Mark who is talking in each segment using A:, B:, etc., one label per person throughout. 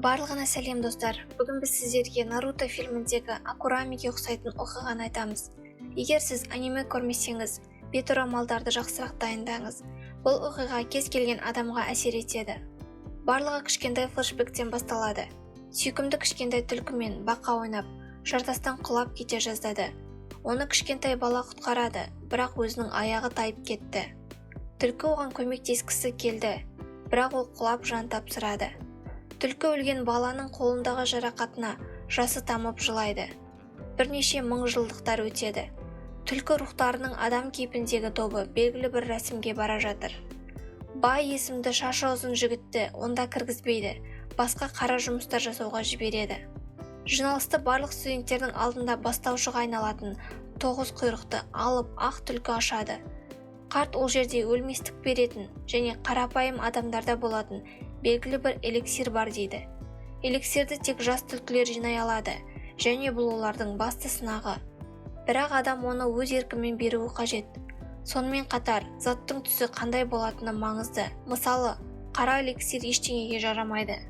A: Барлығына сәлем, достар! Бүгін біз сіздерге «Наруто» фильміндегі Акурамиге ұқсайтын оқиғаны айтамыз. Егер сіз аниме көрмесеңіз, бет орамалдарды жақсырақ дайындаңыз. Бұл оқиға кез келген адамға әсер етеді. Барлығы кішкентай флешбектен басталады. Сүйкімді кішкентай түлкі мен бақа ойнап, жартастан құлап кете жаздады. Оны кішкентай бала құтқарады, бірақ өзінің аяғы тайып кетті. Түлкі оған көмектескісі келді, бірақ ол құлап, жан тапсырады. Түлкі өлген баланың қолындағы жарақатына жасы тамып жылайды. Бірнеше мың жылдықтар өтеді. Түлкі рухтарының адам кейпіндегі тобы белгілі бір рәсімге бара жатыр. Бай есімді шашы ұзын жігітті онда кіргізбейді, басқа қара жұмыстар жасауға жібереді. Жиналысты барлық студенттердің алдында бастаушыға айналатын тоғыз құйрықты алып ақ түлкі ашады. Қарт ол жерде өлместік беретін және қарапайым адамдарда болатын белгілі бір эликсир бар дейді. Эликсирді тек жас түлкілер жинай алады және бұл олардың басты сынағы. Бірақ адам оны өз еркімен беруі қажет. Сонымен қатар заттың түсі қандай болатыны маңызды. Мысалы, қара эликсир ештеңеге жарамайды.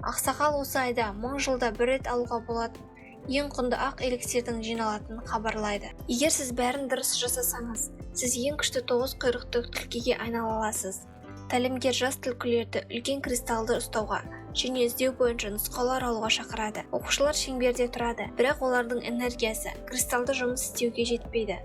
A: Ақсақал осы айда мың жылда бір рет алуға болатын ең құнды ақ эликсирдің жиналатынын хабарлайды. Егер сіз бәрін дұрыс жасасаңыз, сіз ең күшті тоғыз құйрықты түлкіге айнала аласыз. Тәлімгер жас түлкілерді үлкен кристалды ұстауға және іздеу бойынша нұсқаулар алуға шақырады. Оқушылар шеңберде тұрады, бірақ олардың энергиясы кристалды жұмыс істеуге жетпейді.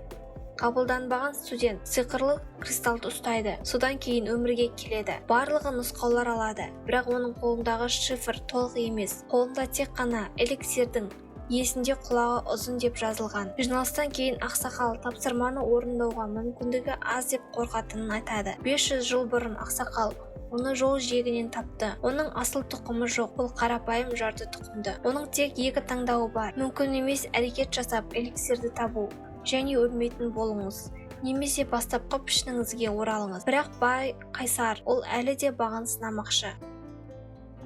A: Қабылданбаған студент сиқырлы кристалды ұстайды, содан кейін өмірге келеді. Барлығы нұсқаулар алады, бірақ оның қолындағы шифр толық емес. Қолында тек қана «эликсирдің иесінде құлағы ұзын» деп жазылған. Жиналыстан кейін ақсақал тапсырманы орындауға мүмкіндігі аз деп қорқатынын айтады. 500 жыл бұрын ақсақал оны жол жиегінен тапты. Оның асыл тұқымы жоқ, ол қарапайым жарты тұқымды. Оның тек екі таңдауы бар: мүмкін емес әрекет жасап, эликсирді табу және өлмейтін болыңыз немесе бастапқы пішініңізге оралыңыз. Бірақ бай қайсар, ол әлі де бағын сынамақшы.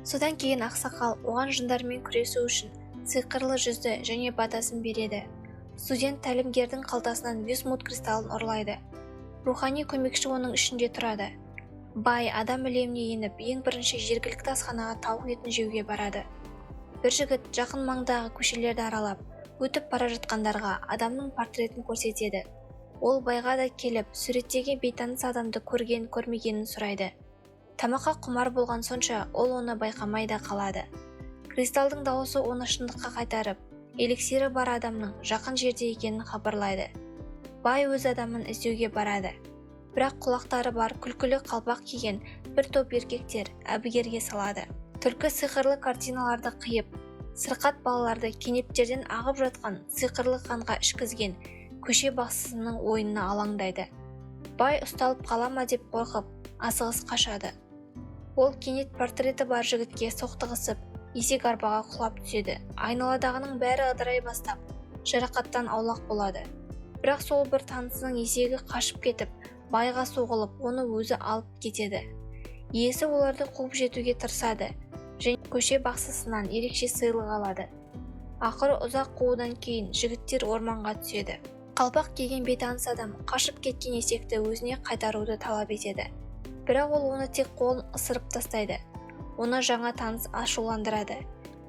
A: Содан кейін ақсақал оған жындармен күресу үшін сиқырлы жүзді және батасын береді. Студент тәлімгердің қалтасынан висмут кристалын ұрлайды. Рухани көмекші оның ішінде тұрады. Бай адам әлеміне еніп, ең бірінші жергілікті асханаға тауық етін жеуге барады. Бір жігіт жақын маңдағы көшелерді аралап, өтіп бара жатқандарға адамның портретін көрсетеді. Ол байға да келіп, суреттегі бейтаныс адамды көрген көрмегенін сұрайды. Тамаққа құмар болған сонша, ол оны байқамай да қалады. Кристалдың дауысы оны шындыққа қайтарып, эликсирі бар адамның жақын жерде екенін хабарлайды. Бай өз адамын іздеуге барады, бірақ құлақтары бар күлкілі қалпақ киген бір топ еркектер әбігерге салады. Түлкі сиқырлы картиналарды қиып, сырқат балаларды кенептерден ағып жатқан сиқырлы қанға ішкізген көше бақсысының ойынына алаңдайды. Бай ұсталып қала ма деп қорқып, асығыс қашады. Ол кенет портреті бар жігітке соқтығысып, есек арбаға құлап түседі. Айналадағының бәрі ыдырай бастап, жарақаттан аулақ болады. Бірақ сол бір танысының есегі қашып кетіп, байға соғылып, оны өзі алып кетеді. Иесі оларды қуып жетуге тырысады және көше бақсысынан ерекше сыйлық алады. Ақыры ұзақ қуудан кейін жігіттер орманға түседі. Қалпақ киген бейтаныс адам қашып кеткен есекті өзіне қайтаруды талап етеді, бірақ ол оны тек қолын ысырып тастайды. Оны жаңа таныс ашуландырады,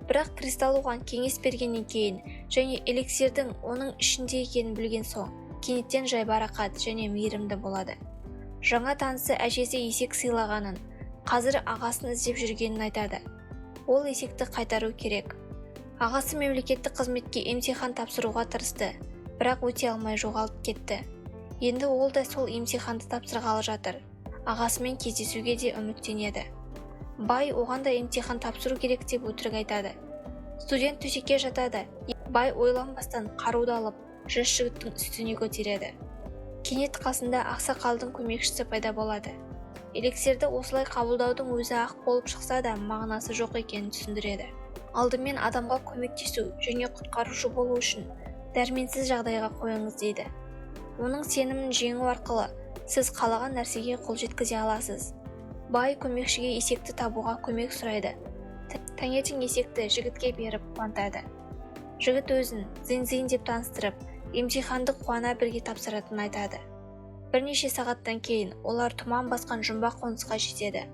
A: бірақ кристалл оған кеңес бергеннен кейін және эликсирдің оның ішінде екенін білген соң, кенеттен жайбарақат және мейірімді болады. Жаңа танысы әжесі есек сыйлағанын, қазір ағасын іздеп жүргенін айтады. Ол есекті қайтару керек. Ағасы мемлекеттік қызметке емтихан тапсыруға тырысты, бірақ өте алмай жоғалып кетті. Енді ол да сол емтиханды тапсырғалы жатыр, ағасымен кездесуге де үміттенеді. Бай оған да емтихан тапсыру керек деп өтірік айтады. Студент төсекке жатады. Бай ойланбастан қаруды алып, жас жігіттің үстіне көтереді. Кенет қасында ақсақалдың көмекшісі пайда болады. Эликсирді осылай қабылдаудың өзі ақ болып шықса да, мағынасы жоқ екенін түсіндіреді. Алдымен адамға көмектесу және құтқарушы болу үшін дәрменсіз жағдайға қойыңыз дейді. Оның сенімін жеңу арқылы сіз қалаған нәрсеге қол жеткізе аласыз. Бай көмекшіге есекті табуға көмек сұрайды. Таңертең есекті жігітке беріп қуантады. Жігіт өзін Зин деп таныстырып, емтиханды қуана бірге тапсыратынын айтады. Бірнеше сағаттан кейін олар тұман басқан жұмбақ қонысқа жетеді.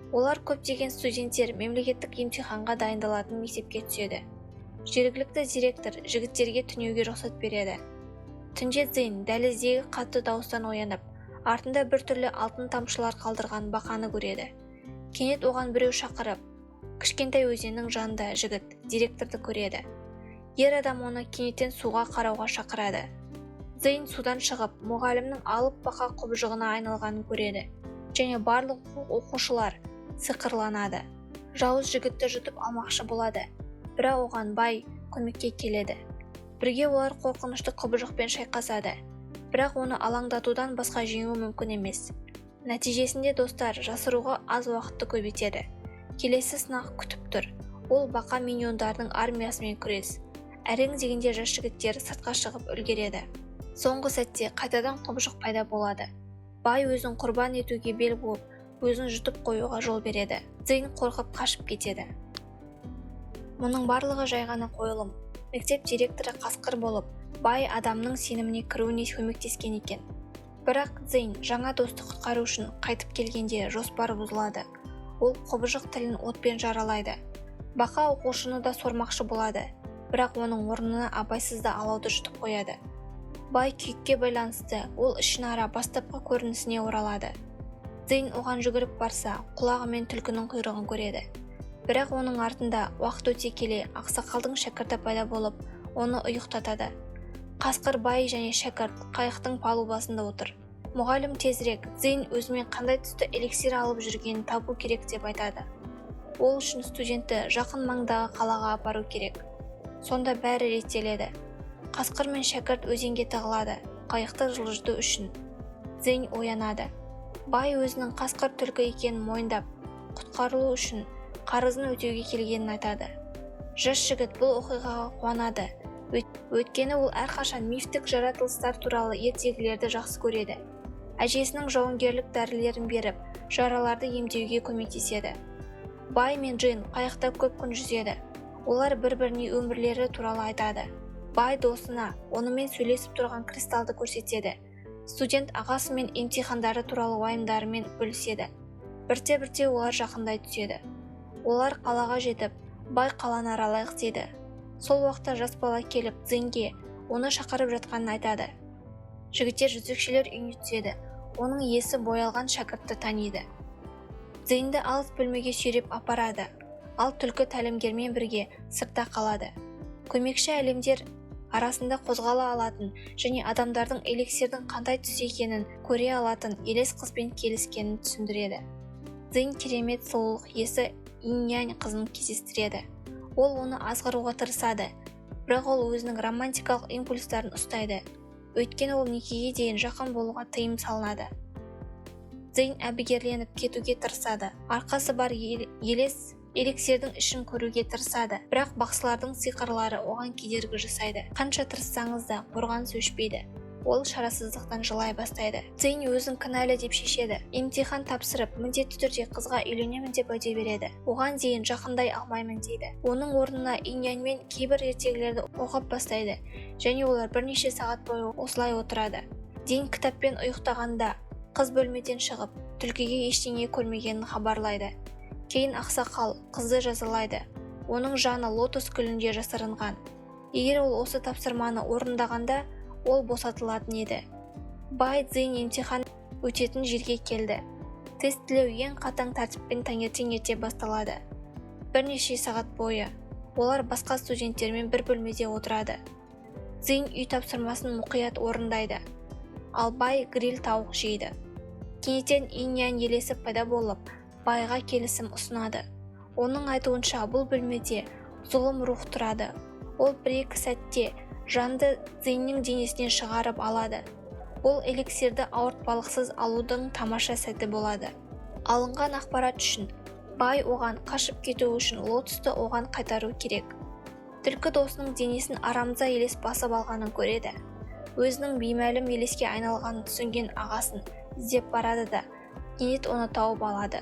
A: Олар көптеген студенттер мемлекеттік емтиханға дайындалатын мектепке түседі. Жергілікті директор жігіттерге түнеуге рұқсат береді. Түнде Цзинь дәліздегі қатты дауыстан оянып, артында біртүрлі алтын тамшылар қалдырған бақаны көреді. Кенет оған біреу шақырып, кішкентай өзеннің жанында жігіт директорды көреді. Ер адам оны кенеттен суға қарауға шақырады. Цзинь судан шығып, мұғалімнің алып бақа құбыжығына айналғанын көреді және барлық оқушылар сиқырланады. Жауыз жігітті жұтып алмақшы болады, бірақ оған Бай көмекке келеді. Бірге олар қорқынышты құбыжықпен шайқасады, бірақ оны алаңдатудан басқа жеңу мүмкін емес. Нәтижесінде достар жасыруға аз уақытты көбейтеді. Келесі сынақ күтіп тұр. Ол бақа миньондардың армиясымен күрес. Әрең дегенде жас жігіттер сыртқа шығып үлгереді. Соңғы сәтте қайтадан құбыжық пайда болады. Бай өзін құрбан етуге бел буып, өзін жұтып қоюға жол береді. Цзинь қорқып қашып кетеді. Мұның барлығы жай ғана қойылым. Мектеп директоры қасқыр болып, Бай адамның сеніміне кіруіне көмектескен екен. Бірақ Цзинь жаңа досты құтқару үшін қайтып келгенде жоспар бұзылады. Ол құбыжық тілін отпен жаралайды. Бақа оқушыны да сормақшы болады, бірақ оның орнына абайсызда алауды жұтып қояды. Бай күйікке байланысты, ол ішінара бастапқы көрінісіне оралады. Цзинь оған жүгіріп барса, құлағымен түлкінің құйрығын көреді. Бірақ оның артында уақыт өте келе ақсақалдың шәкірті пайда болып, оны ұйықтатады. Қасқыр Бай және шәкірт қайықтың палубасында отыр. Мұғалім тезірек Цзинь өзімен қандай түсті эликсир алып жүргенін табу керек деп айтады. Ол үшін студентті жақын маңдағы қалаға апару керек. Сонда бәрі реттеледі. Қасқыр мен шәкірт өзенге тығылады, қайықты жылжыту үшін. Цзинь оянады. Бай өзінің қасқыр түлкі екенін мойындап, құтқарылу үшін қарызын өтеуге келгенін айтады. Жас жігіт бұл оқиғаға қуанады, өйткені ол әрқашан мифтік жаратылыстар туралы ертегілерді жақсы көреді. Әжесінің жауынгерлік дәрілерін беріп, жараларды емдеуге көмектеседі. Бай мен Джин қайықта көп күн жүзеді. Олар бір-біріне өмірлері туралы айтады. Бай досына онымен сөйлесіп тұрған кристалды көрсетеді. Студент ағасымен емтихандары туралы уайымдарымен бөліседі. Бірте-бірте олар жақындай түседі. Олар қалаға жетіп, Бай қаланы аралайық дейді. Сол уақытта жас бала келіп Цзиньге оны шақырып жатқанын айтады. Жігіттер жүзікшелер үйіне түседі. Оның иесі боялған шәкіртті таниды. Цзиньді алыс бөлмеге сүйреп апарады, ал түлкі тәлімгермен бірге сыртта қалады. Көмекші әлемдер арасында қозғала алатын және адамдардың эликсирдің қандай түс екенін көре алатын елес қызбен келіскенін түсіндіреді. Цзинь керемет сұлулық иесі Инь-Янь қызын кездестіреді. Ол оны азғыруға тырысады, бірақ ол өзінің романтикалық импульстарын ұстайды, өйткені ол некеге дейін жақын болуға тыйым салынады. Цзинь әбігерленіп кетуге тырысады. Арқасы бар елес эликсирдің ішін көруге тырысады, бірақ бақсылардың сиқырлары оған кедергі жасайды. Қанша тырыссаңыз да қорғаныс өшпейді. Ол шарасыздықтан жылай бастайды. Цзинь өзін кінәлі деп шешеді. Емтихан тапсырып, міндетті түрде қызға үйленемін деп уәде береді. Оған дейін жақындай алмаймын дейді. Оның орнына Инь-Яньмен кейбір ертегілерді оқып бастайды және олар бірнеше сағат бойы осылай отырады. Дин кітаппен ұйықтағанда қыз бөлмеден шығып, түлкіге ештеңе көрмегенін хабарлайды. Кейін ақсақал қызды жазалайды. Оның жаны лотос гүлінде жасырынған. Егер ол осы тапсырманы орындағанда, ол босатылатын еді. Бай Цзинь емтихан өтетін жерге келді. Тестілеу ең қатаң тәртіппен таңертең ерте басталады. Бірнеше сағат бойы олар басқа студенттермен бір бөлмеде отырады. Цзинь үй тапсырмасын мұқият орындайды, ал Бай гриль тауық жейді. Кенеттен Инь-Янь елесі пайда болып, Байға келісім ұсынады. Оның айтуынша, бұл бөлмеде зұлым рух тұрады. Ол бір-екі сәтте жанды Цзиньнің денесінен шығарып алады. Бұл эликсирді ауыртпалықсыз алудың тамаша сәті болады. Алынған ақпарат үшін Бай оған қашып кету үшін лотосты оған қайтару керек. Түлкі досының денесін арамза елес басып алғанын көреді. Өзінің беймәлім елеске айналғанын түсінген ағасын іздеп барады да, кенет оны тауып алады.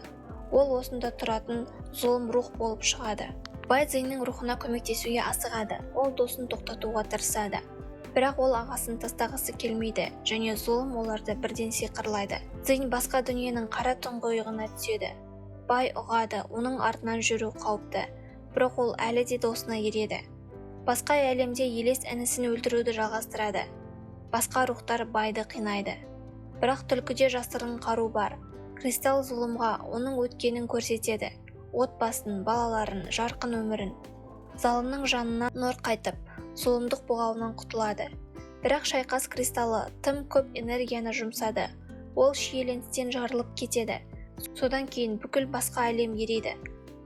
A: Ол осында тұратын зұлым рух болып шығады. Бай Цзиньнің рухына көмектесуге асығады. Ол досын тоқтатуға тырысады. Бірақ ол ағасын тастағысы келмейді және зұлым оларды бірден сиқырлайды. Цзинь басқа дүниенің қара тұңғиығына түседі. Бай ұғады, оның артынан жүру қауіпті, бірақ ол әлі де досына ереді. Басқа әлемде Елес інісін өлтіруді жалғастырады. Басқа рухтар байды қинайды. Бірақ түлкіде жасырын қару бар. Кристалл зұлымға оның өткенін көрсетеді. Отбасын, балаларын, жарқын өмірін. Залымның жанына нұр қайтып, зұлымдық бұғауынан құтылады. Бірақ шайқас кристаллы тым көп энергияны жұмсады. Ол шиеленістен жарылып кетеді. Содан кейін бүкіл басқа әлем ериді.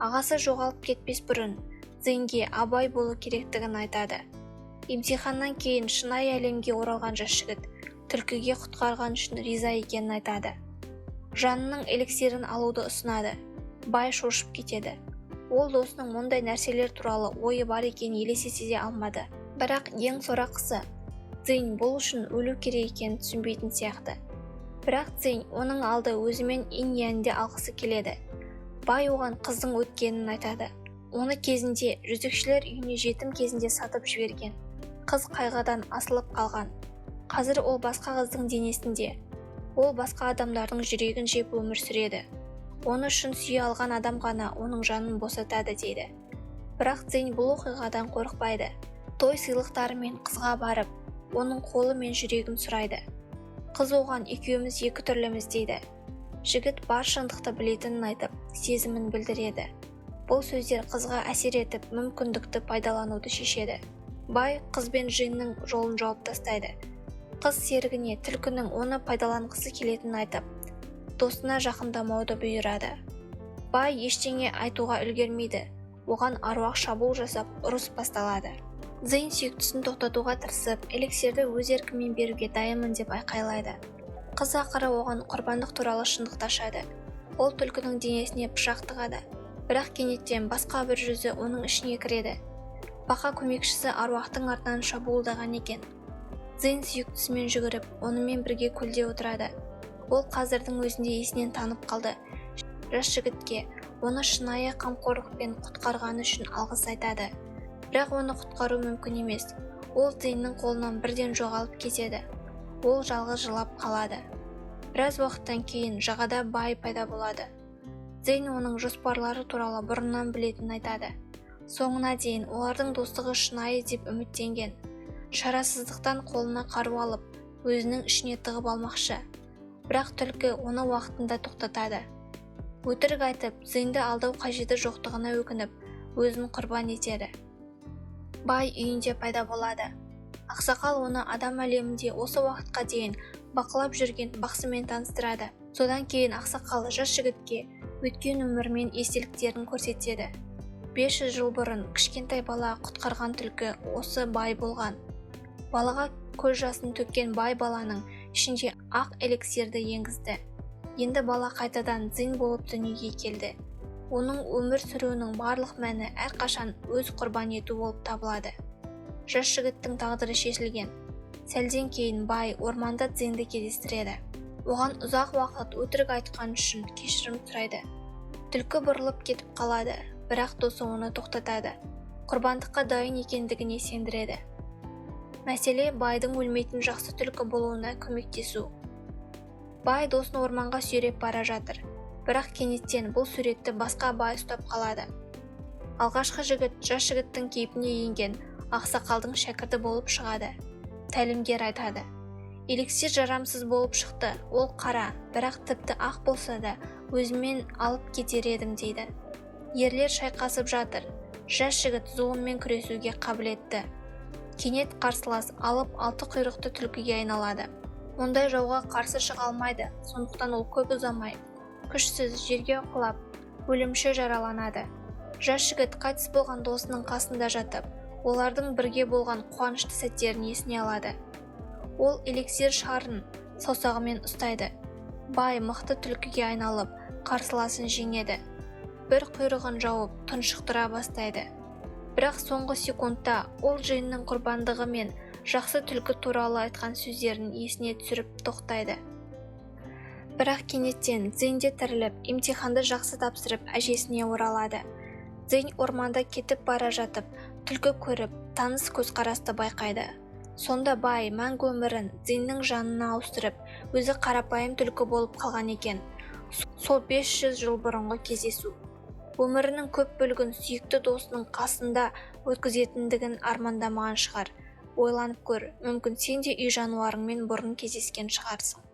A: Ағасы жоғалып кетпес бұрын Цзиньге абай болу керектігін айтады. Емтиханнан кейін шынайы әлемге оралған жас жігіт түлкіге құтқарған үшін риза екенін айтады. Жанының эликсирін алуды ұсынады. Бай шошып кетеді. Ол досының мұндай нәрселер туралы ойы бар екенін елестете де алмады. Бірақ ең сорақысы, Цзинь бұл үшін өлу керек екенін түсінбейтін сияқты. Бірақ Цзинь оның алды өзімен инь-яньді алғысы келеді. Бай оған қыздың өткенін айтады. Оны кезінде жүзікшілер үйіне жетім кезінде сатып жіберген. Қыз қайғыдан асылып қалған. Қазір ол басқа қыздың денесінде. Ол басқа адамдардың жүрегін жеп өмір сүреді. Оны шын сүйе алған адам ғана оның жанын босатады дейді. Бірақ Цзинь бұл оқиғадан қорықпайды. Той сыйлықтарымен қызға барып, оның қолы мен жүрегін сұрайды. Қыз оған екеуміз екі түрліміз дейді. Жігіт бар шындықты білетінін айтып, сезімін білдіреді. Бұл сөздер қызға әсер етіп, мүмкіндікті пайдалануды шешеді. Бай қыз бен Жиннің жолын жауып тастайды. Қыз серігіне түлкінің оны пайдаланғысы келетінін айтып, досына жақындамауды бұйырады. Бай ештеңе айтуға үлгермейді. Оған аруақ шабуыл жасап, ұрыс басталады. Цзинь сүйіктісін тоқтатуға тырысып, эликсирді өз еркімен беруге дайынмын деп айқайлайды. Қыз ақыры оған құрбандық туралы шындықты ашады. Ол түлкінің денесіне пышақ тығады. Бірақ кенеттен басқа бір жүзі оның ішіне кіреді. Бақа көмекшісі аруақтың артынан шабуылдаған екен. Цзинь сүйіктісімен жүгіріп, онымен бірге көлде отырады. Ол қазірдің өзінде есінен танып қалды. Жас жігітке оны шынайы қамқорлықпен құтқарғаны үшін алғыс айтады. Бірақ оны құтқару мүмкін емес. Ол Цзиньнің қолынан бірден жоғалып кетеді. Ол жалғыз жылап қалады. Біраз уақыттан кейін жағада бай пайда болады. Цзинь оның жоспарлары туралы бұрыннан білетінін айтады. Соңына дейін олардың достығы шынайы деп үміттенген. Шарасыздықтан қолына қару алып, өзінің ішіне тығып алмақшы. Бірақ түлкі оны уақытында тоқтатады. Өтірік айтып, Цзиньді алдау қажеті жоқтығына өкініп, өзін құрбан етеді. Бай үйінде пайда болады. Ақсақал оны адам әлемінде осы уақытқа дейін бақылап жүрген бақсымен таныстырады. Содан кейін ақсақал жас жігітке өткен өмірімен естеліктерін көрсетеді. 500 жыл бұрын кішкентай бала құтқарған түлкі осы бай болған. Балаға көз жасын төккен бай баланың ішінде ақ эликсирді енгізді. Енді бала қайтадан Цзинь болып дүниеге келді. Оның өмір сүруінің барлық мәні әрқашан өз құрбан ету болып табылады. Жас жігіттің тағдыры шешілген. Сәлден кейін бай орманда Цзиньді кездестіреді. Оған ұзақ уақыт өтірік айтқан үшін кешірім сұрайды. Түлкі бұрылып кетіп қалады, бірақ досы оны тоқтатады. Құрбандыққа дайын екендігіне сендіреді. Мәселе байдың өлмейтін жақсы түлкі болуына көмектесу. Бай досын орманға сүйреп бара жатыр. Бірақ кенеттен бұл суретті басқа бай ұстап қалады. Алғашқы жігіт жас жігіттің кейпіне енген ақсақалдың шәкірті болып шығады. Тәлімгер айтады: эликсир жарамсыз болып шықты, ол қара, бірақ тіпті ақ болса да өзіммен алып кетер едім дейді. Ерлер шайқасып жатыр. Жас жігіт зұлыммен күресуге қабілетті. Кенет қарсылас алып алты құйрықты түлкіге айналады. Ондай жауға қарсы шыға алмайды, сондықтан ол көп ұзамай күшсіз жерге құлап, өлімші жараланады. Жас жігіт қайтыс болған досының қасында жатып, олардың бірге болған қуанышты сәттерін есіне алады. Ол эликсир шарын саусағымен ұстайды. Бай мықты түлкіге айналып, қарсыласын жеңеді. Бір құйрығын жауып, тұншықтыра бастайды. Бірақ соңғы секундта ол Джиннің құрбандығы мен жақсы түлкі туралы айтқан сөздерін есіне түсіріп тоқтайды. Бірақ кенеттен Цзинь де тіріліп, емтиханды жақсы тапсырып, әжесіне оралады. Цзинь орманда кетіп бара жатып, түлкі көріп, таныс көзқарасты байқайды. Сонда бай мәңгі өмірін Цзиньнің жанына ауыстырып, өзі қарапайым түлкі болып қалған екен. Сол 500 жыл бұрынғы кездесу. Өмірінің көп бөлігін сүйікті досының қасында өткізетіндігін армандамаған шығар. Ойланып көр, мүмкін, сен де үй жануарыңмен бұрын кездескен шығарсың.